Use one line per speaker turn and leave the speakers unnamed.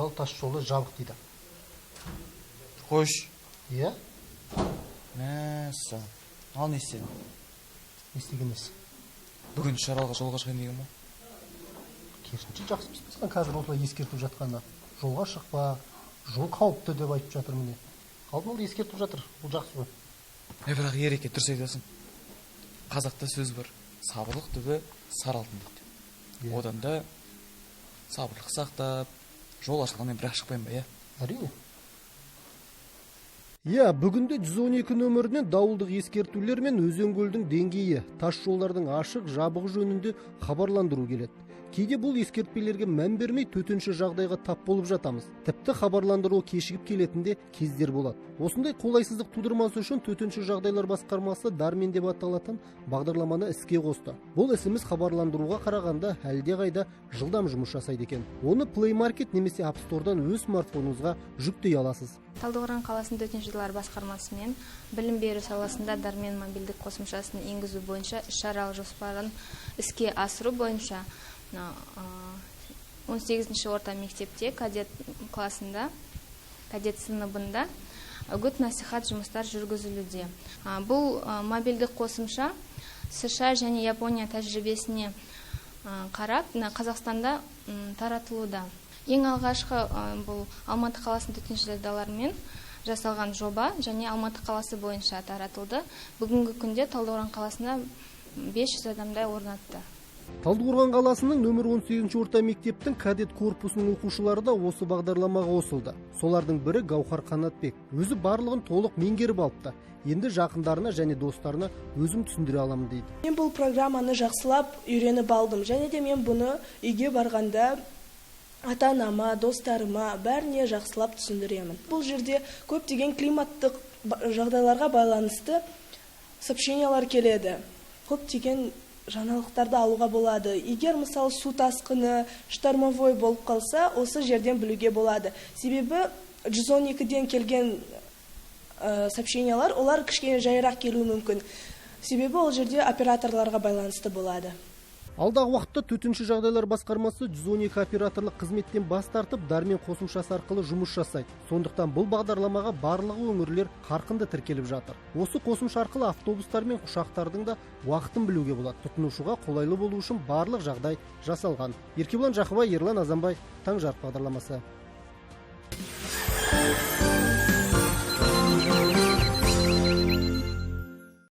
Үшарал тас жолы жабық дейді.
Қойшы.
Иә.
Мәссаған, ал не істедің?
Не істеген несі?
Бүгін Үшаралға жолға шығайын деген ғой.
Керісінше, жақсы емес пе саған қазір осылай ескертіп жатқаны? Жолға шықпа, жол қауіпті деп айтып жатыр, міне. Алдын ала ескертіп жатыр, бұл жақсы ғой.
Е, бірақ, Ереке, дұрыс айтасың. Қазақта сөз бар: «Сабырлық түбі сары алтын» дейді.
Иә.
Одан да сабырлық сақтап, жол ашылғаннан бірақ шықпаймын ба, иә?
Әрине. Иә, бүгінде 112 нөмірінен дауылдық ескертулер мен өзен көлдің деңгейі, тас жолдардың ашық, жабығы жөнінде хабарландыру келеді. Кейде бұл ескертпелерге мән бермей, төтенше жағдайға тап болып жатамыз. Тіпті хабарландыру кешігіп келетін де кездер болады. Осындай қолайсыздық тудырмас үшін Төтенше жағдайлар басқармасы «Дармен» деп аталатын бағдарламаны іске қосты. Бұл СМС хабарландыруға қарағанда әлдеқайда жылдам жұмыс жасайды екен. Оны Play Market немесе App Store'дан өз смартфоныңызға жүктей аласыз.
Талдықорған қаласының төтенше жағдайлар басқармасымен білім беру саласында «Дармен» мобильдік қосымшасын енгізу бойынша іс-шаралық жоспарын іске асыру бойынша мына 18 орта мектепте кадет классында, кадет сыныбында үгіт насихат жұмыстар жүргізілуде. Бұл мобильдік қосымша США және Япония тәжірибесіне қарап, мына Қазақстанда таратылуда. Ең алғашқы бұл Алматы қаласының төтенше жағдайлармен жасалған жоба және Алматы қаласы бойынша таратылды. Бүгінгі күнде Талдықорған қаласында 500 адамдай орнатты.
Талдықорған қаласының нөмір 18 орта мектептің кадет корпусының оқушылары да осы бағдарламаға қосылды. Солардың бірі Гаухар Қанатбек. Өзі барлығын толық меңгеріп алыпты. Енді жақындарына және достарына өзім түсіндіре аламын дейді.
Мен бұл программаны жақсылап үйреніп алдым және де мен бұны үйге барғанда ата анама, достарыма, бәріне жақсылап түсіндіремін. Бұл жерде көптеген климаттық жағдайларға байланысты сообщениялар келеді. Көптеген жаңалықтарды алуға болады. Егер, мысалы, су тасқыны, штормовой болып қалса, осы жерден білуге болады. Себебі 112-ден келген сообщениялар, олар кішкене жайырақ келуі мүмкін. Себебі ол жерде операторларға байланысты болады.
Алдағы уақытта Төтенше жағдайлар басқармасы 112 операторлық қызметтен бас тартып, «Дармен» қосымшасы арқылы жұмыс жасайды. Сондықтан бұл бағдарламаға барлығы өңірлер қарқынды тіркеліп жатыр. Осы қосымша арқылы автобустар мен ұшақтардың да уақытын білуге болады. Тұтынушыға қолайлы болу үшін барлық жағдай жасалған. Еркебұлан Жақыбай, Ерлан Азанбай, «Таң жарық» бағдарламасы.